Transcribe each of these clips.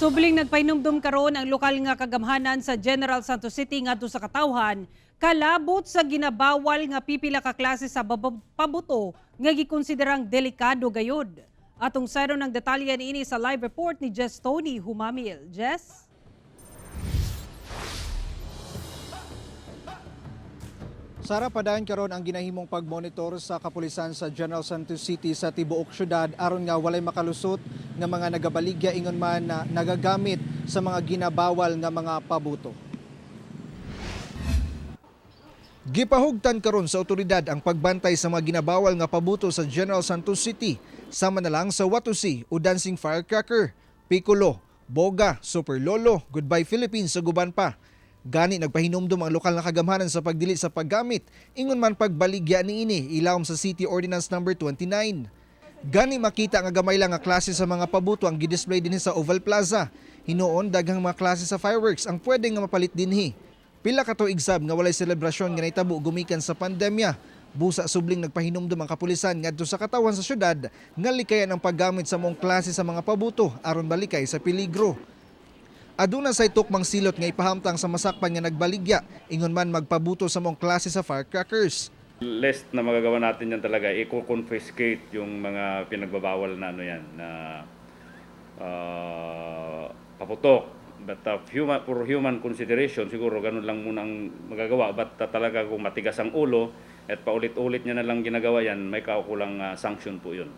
Subling nagpahinumdum karon ang lokal nga kagamhanan sa General Santos City ngadto sa katawhan kalabot sa ginabawal nga pipila ka klase sa pabuto nga gikonsiderang delikado gayud. Atong sayron ang detalye niini sa live report ni Jess Tony Humamil. Jess? Sara, padayon karon ang ginahimong pagmonitor sa kapulisan sa General Santos City sa tibuok syudad aron nga walay makalusot nga mga nagabaligya ingon man na nagagamit sa mga ginabawal nga mga pabuto. Gipahugtan karon sa otoridad ang pagbantay sa mga ginabawal nga pabuto sa General Santos City, sama na lang sa Watusi o Dancing Firecracker, Piccolo, Boga, Super Lolo, Goodbye Philippines ug uban pa. Gani nagpahinumdum ang lokal na kagamhanan sa pagdili sa paggamit, ingon man pagbaligya niini ilawom sa City Ordinance Number 29. Gani makita nga gamay lang nga klase sa mga pabuto ang gidisplay dinhi sa Oval Plaza. Hinuon daghang mga klase sa fireworks ang pwede nga mapalit dinhi. Pila ka tuig sab nga walay selebrasyon nga nahitabo gumikan sa pandemya. Busa subling nagpahinumdum ang kapulisan ngadto sa katawhan sa syudad nga likayan ang paggamit sa maong klase sa mga pabuto aron malikay sa peligro. Aduna say tukmang silot nga ipahamtang sa masakpan nga nagbaligya ingon man magpabuto sa maong klase sa firecrackers. Less na magagawa natin yan talaga, i-confiscate yung mga pinagbabawal na ano yan, na paputok. But for human consideration, siguro ganun lang muna ang magagawa. But talaga kung matigas ang ulo at paulit-ulit niya na lang ginagawa yan, may kaukulang sanction po yun.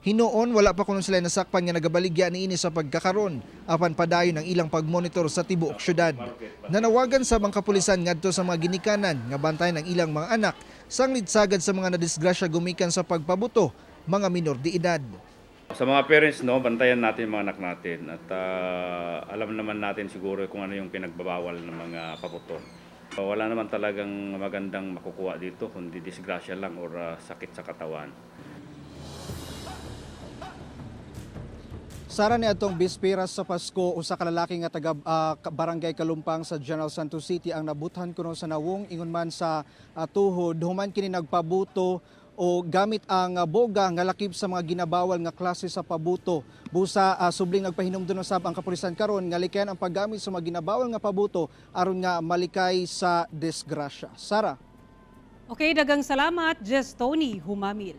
Hinuon wala pa kuno sila nasakpan nga nagabaligya niini sa pagkakaron apan padayon ang ilang pagmonitor sa tibuok syudad. Nanawagan sa mga kapulisan ngadto sa mga ginikanan nga bantayan ang ilang mga anak sanglit sagad sa mga nadisgrasya gumikan sa pagpabuto, mga minor de edad. Sa mga parents, no, bantayan natin yung mga anak natin at alam naman natin siguro kung ano yung pinagbabawal ng mga paputok. Wala naman talagang magandang makukuha dito kundi disgrasya lang or sakit sa katawan. Sara, ni atong bisperas sa Pasko, usa ka lalaki nga taga Barangay Kalumpang sa General Santos City ang nabuthan kuno sa nawong ingon man sa tuhod human kini nagpabuto o gamit ang boga nga lakip sa mga ginabawal nga klase sa pabuto. Busa subling nagpahinumdum sab ang kapulisan karon nga likayan ang paggamit sa mga ginabawal nga pabuto aron nga malikay sa disgrasya. Sara. Okay, daghang salamat, Jess Tony Humamil.